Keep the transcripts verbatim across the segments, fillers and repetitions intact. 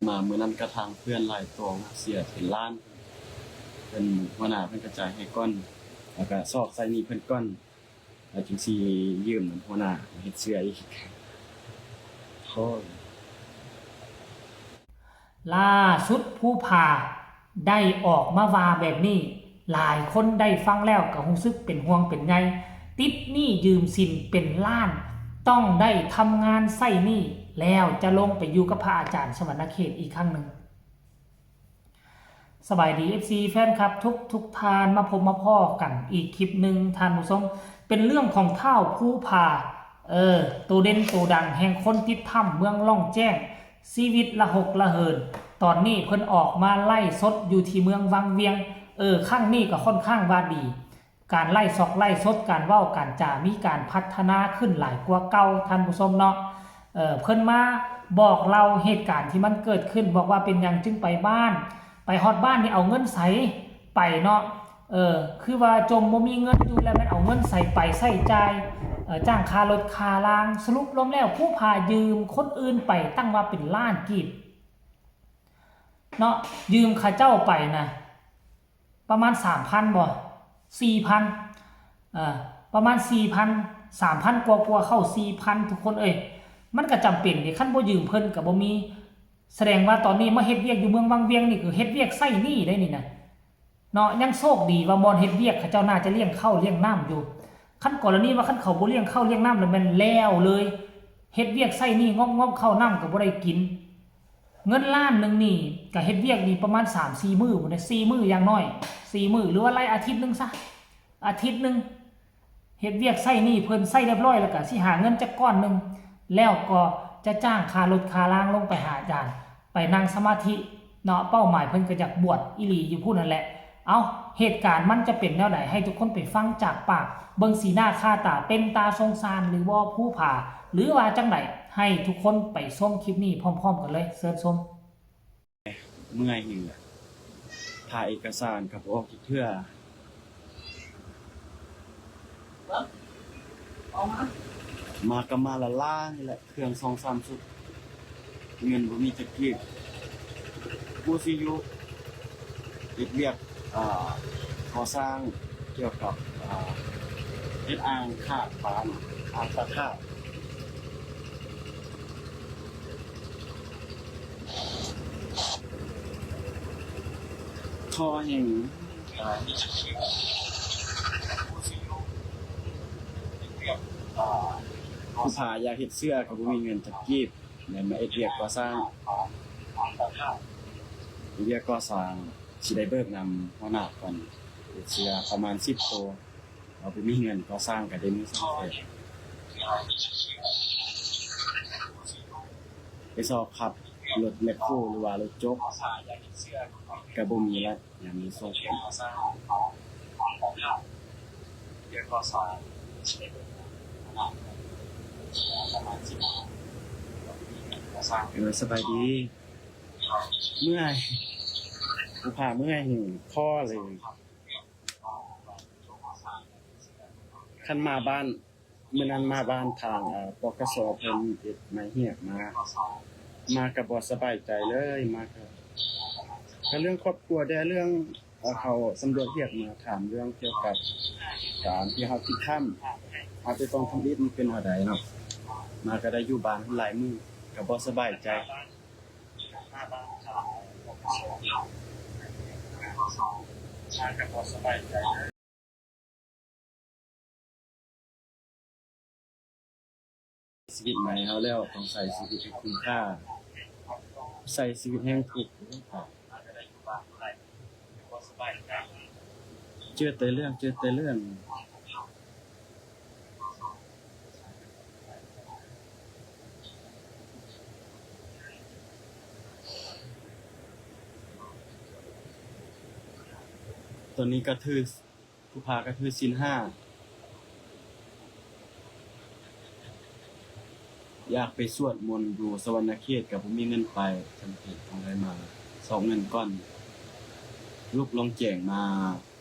มามื้อนั้นกะทางเพื่อนหลายตัวเสียเป็นล้าน เพิ่นหัวหน้าเพิ่นกะจ่ายให้ก่อน แล้วกะซอกใส่หนี้เพิ่นก่อน แล้วจึงสิยืมหัวหน้าเฮ็ดเสื้ออีก โอ้ย ล่าสุดภูผาได้ออกมาว่าแบบนี้ หลายคนได้ฟังแล้วก็รู้สึกเป็นห่วงเป็นใย ติดหนี้ยืมสินเป็นล้าน ต้องได้ทำงานใช้หนี้ แล้วจะลงไปอยู่กับพระอาจารย์สวรรค์เขตอีกครั้งหนึ่ง สบายดี เอฟซี แฟนคลับทุกทุกท่าน มาพบมาพ้อกันอีกคลิปหนึ่งท่านผู้ชม เป็นเรื่องของท้าวภูผา เออ ตัวเด่นตัวดังแห่งคนติดถ้ำเมืองล่องแจ้ง ชีวิตระหกระเหิน ตอนนี้เพิ่นออกมาไลฟ์สดอยู่ที่เมืองวังเวียง เออ ครั้งนี้ก็ค่อนข้างว่าดี การไลฟ์ซอกไลฟ์สด การเว้าการจามีการพัฒนาขึ้นหลายกว่าเก่าท่านผู้ชมเนาะ เออ เพิ่นมาบอกเล่าเหตุการณ์ที่มันเกิดขึ้น บอกว่าเป็นหยังจึงไปบ้าน ไปฮอดบ้านนี่เอาเงินไสไปเนาะ เออ คือว่าจมบ่มีเงินอยู่แล้วแม่นเอาเงินไสไปใช้จ่าย เออ จ้างค่ารถค่าลาง สรุปรวมแล้วภูผายืมคนอื่นไปตั้งว่าเป็นล้านกีบเนาะ ยืมเขาเจ้าไปนะ ประมาณสามพันบ่ สี่พัน เอ่อ ประมาณสี่พัน สามพันกว่ากว่าเข้าสี่พัน ทุกคนเอ้ย มันก็จำเป็นเด้ คันบ่ยืมเพิ่นก็บ่มี แสดงว่าตอนนี้มาเฮ็ดเวียกอยู่เมืองวังเวียงนี่คือเฮ็ดเวียกใช้หนี้ได้นี่นะ เนาะ ยังโชคดีว่าบ่อนเฮ็ดเวียกเขาเจ้าน่าจะเลี้ยงข้าวเลี้ยงน้ำอยู่ คันกรณีว่าคันเขาบ่เลี้ยงข้าวเลี้ยงน้ำแล้วแม่นแล้วเลย เฮ็ดเวียกใช้หนี้งอบๆ ข้าวน้ำก็บ่ได้กิน เงินล้านหนึ่งนี่ก็เฮ็ดเวียกนี่ประมาณสามสี่มื้อพุ้นเด้ สี่มื้ออย่างน้อย สี่มื้อ หรือว่าไล่อาทิตย์หนึ่งซะ อาทิตย์หนึ่ง เฮ็ดเวียกใช้หนี้เพิ่นใช้เรียบร้อยแล้วก็สิหาเงินจักก้อนหนึ่ง แล้วก็จะจ้างค่ารถค่าลางลงไปหาอาจารย์ ไปนั่งสมาธิเนาะ เป้าหมายเพิ่นก็อยากบวชอีหลีอยู่พุ้นนั่นแหละ เอ้า เหตุการณ์มันจะเป็นแนวใด ให้ทุกคนไปฟังจากปาก เบิ่งสีหน้าค่าตา เป็นตาสงสารหรือบ่ภูผา หรือว่าจั่งใด ให้ทุกคนไปชมคลิปนี้พร้อมๆ กันเลย เชิญชม เมื่อยแฮงแหละ ถ่ายเอกสารก็บ่ออกจักเทื่อ มาก็มาล้าๆ นี่แหละ เครื่องสองสามชุด เงินบ่มีจักกีบ บ่สิอยู่ เฮ็ดเวียก อ่า ก่อสร้างเกี่ยวกับ อ่า เฮ็ดอ่างคาดปลาเนาะ อ่างปลาคาด ท่อแฮง อ่า ผู้พาอยากเฮ็ดเสื้อก็บ่มีเงินจักกีบ แม่นมาเฮ็ดเวียกก่อสร้าง เฮ็ดเวียกก่อสร้าง สิได้เบิกนำหัวหน้าก่อน เฮ็ดเสื้อประมาณสิบโต เอาไปมีเงินก่อสร้างก็ได้มือสองแสน ไปสอบขับรถแมคโครหรือว่ารถจก ก็บ่มีละ ยามนี้โชคดี เออ สบายดี เมื่อย ภูผาเมื่อย หิวคอเลย คันมาบ้าน มื้อนั้นมาบ้านทาง เอ่อ ปกส เพิ่นเฮ็ดหมายเรียกมา มาก็บ่สบายใจเลย มาก็ ก็เรื่องครอบครัวแด่ เรื่อง เอ่อ เขาสำรวจเวียกมา ถามเรื่องเกี่ยวกับการที่เฮาติดถ้ำ เฮาจะต้องทำอิฐมันเป็นแนวใดเนาะ มาก็ได้อยู่บ้านหลายมื้อ ก็บ่สบายใจ ชีวิตใหม่เฮาแล้ว ต้องใช้ชีวิตให้คุ้มค่า ใช้ชีวิตแฮงทุกข์ เจอแต่เรื่อง เจอแต่เรื่อง ตอนนี้ก็ถือ ภูผาก็ถือศีลห้า อยากไปสวดมนต์อยู่สวรรคเขตก็บ่มีเงินไป จำเป็นต้องได้มาซอกเงินก่อน ลุกล่องแจ้งมา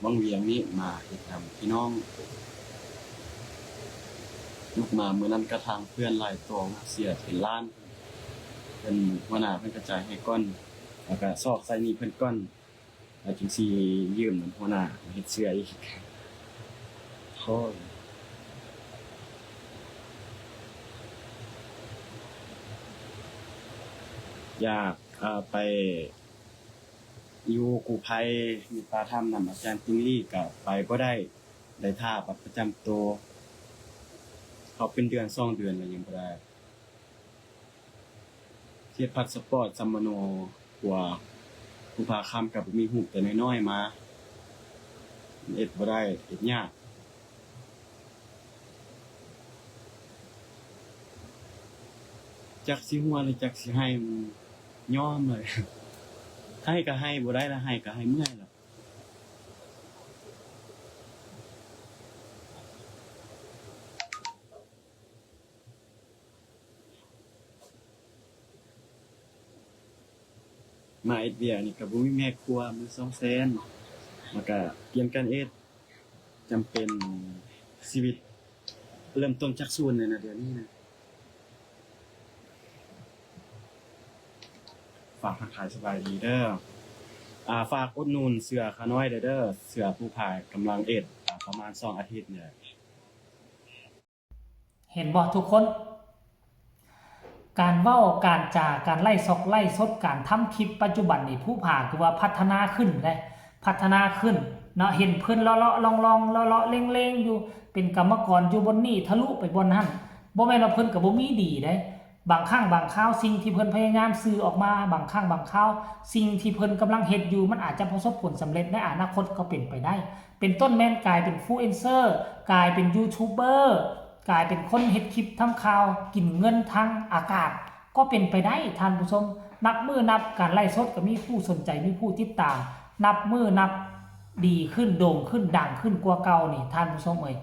วังเวียงนี้ มาเฮ็ดนำพี่น้อง ลุกมามื้อนั้นกะทางเพื่อนหลายตัว เสียเป็นล้าน พิ่น หัวหน้าเพิ่นก็จ่ายให้ก่อน แล้วก็ซอกใส่หนี้เพิ่นก่อน แล้วจึงสิยืมนำหัวหน้ามาเฮ็ดเสื้ออีก โอ้ย อยาก เอ่อ ไปอยู่กู้ภัย อยู่ป่าถ้ำนำอาจารย์ติงลี่ ก็ไปบ่ได้ ได้ท่าบัตรประจำตัว เขาเป็นเดือนสองเดือนแล้วยังบ่ได้ เฮ็ดพาสปอร์ต สัมมโน กว่า ผู้พาคำกับบ่มีรูปแต่น้อยๆมา เฮ็ดบ่ได้ เฮ็ดยาก จักสิหัวหรือจักสิไห้ ยอมเลย ไห้ก็ไห้บ่ได้ละ ไห้ก็ไห้เมื่อยละ มาเฮ็ดเวียกนี่ก็บ่มีแม่ครัว มื้อสองแสน แล้วก็เปลี่ยนการเฮ็ด จำเป็น ชีวิตเริ่มต้นจากศูนย์เลยนะเดี๋ยวนี้นะ ฝากทักทายสบายดีเด้อ อ่า ฝากอุดหนุนเสื้อข้าน้อยเด้อ เสื้อผู้พายกำลังเฮ็ด อ่า ประมาณสองอาทิตย์เนี่ย เห็นบ่ทุกคน การเว้า การจา การไลฟ์ซอกไลฟ์สด การทำคลิปปัจจุบันนี่ ภูผาคือว่าพัฒนาขึ้นเด้ พัฒนาขึ้นเนาะ เห็นเพิ่นเลาะๆ ล่องๆ เลาะๆ เล่งๆ อยู่ เป็นกรรมกรอยู่บ่อนนี่ ทะลุไปบ่อนนั่น บ่แม่นว่าเพิ่นก็บ่มีดีเด้ บางครั้งบางคราวสิ่งที่เพิ่นพยายามสื่อออกมา บางครั้งบางคราวสิ่งที่เพิ่นกำลังเฮ็ดอยู่ มันอาจจะประสบผลสำเร็จในอนาคตก็เป็นไปได้ เป็นต้นแม่นกลายเป็นอินฟลูเอนเซอร์ กลายเป็นยูทูบเบอร์ กลายเป็นคนเฮ็ดคลิปทำข่าว กินเงินทางอากาศ ก็เป็นไปได้ท่านผู้ชม นับมื้อนับการไลฟ์สดก็มีผู้สนใจ มีผู้ติดตาม นับมื้อนับดีขึ้น โด่งขึ้น ดังขึ้นกว่าเก่านี่ท่านผู้ชมเอ้ย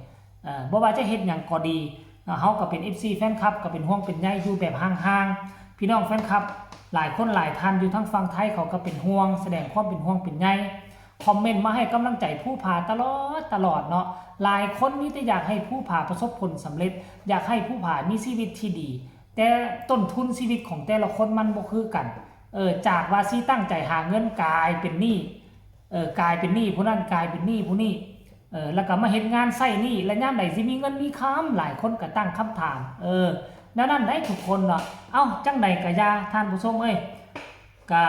เอ่อ บ่ว่าจะเฮ็ดหยังก็ดี เอ่อ เฮาก็เป็น เอฟซี แฟนคลับ ก็เป็นห่วงเป็นใยอยู่แบบห่างๆ พี่น้องแฟนคลับ หลายคนหลายท่านอยู่ทางฝั่งไทยเขาก็เป็นห่วง แสดงความเป็นห่วงเป็นใย คอมเมนต์มาให้กำลังใจภูผาตลอดตลอดเนาะ หลายคนมีแต่อยากให้ภูผาประสบผลสำเร็จ อยากให้ภูผามีชีวิตที่ดี แต่ต้นทุนชีวิตของแต่ละคนมันบ่คือกัน เออ จากว่าสิตั้งใจหาเงินกลายเป็นหนี้ เออ กลายเป็นหนี้ผู้นั้น กลายเป็นหนี้ผู้นี้ เออ แล้วก็มาเฮ็ดงานใช้หนี้ แล้วยามใดสิมีเงินมีคำ หลายคนก็ตั้งคำถาม เออ แนวนั้นได้ทุกคนเนาะ เอ้า จั่งใดก็อย่า ท่านผู้ชมเอ้ย ก็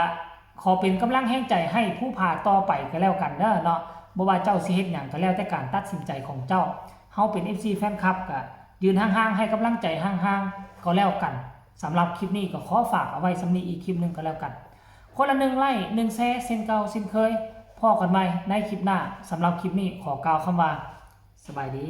ขอเป็นกำลังแฮงใจให้ภูผาต่อไปก็แล้วกันเด้อเนาะ บ่ว่าเจ้าสิเฮ็ดหยังก็แล้วแต่การตัดสินใจของเจ้า เฮาเป็น เอฟซี แฟนคลับ ก็ยืนห่างๆ ให้กำลังใจห่างๆ ก็แล้วกัน สำหรับคลิปนี้ก็ขอฝากเอาไว้ส่ำนี้ อีกคลิปหนึ่งก็แล้วกัน คนละหนึ่งไลค์ หนึ่งแชร์ เช่นเก่าเช่นเคย พ้อกันใหม่ในคลิปหน้า สำหรับคลิปนี้ขอกล่าวคำว่า สบายดี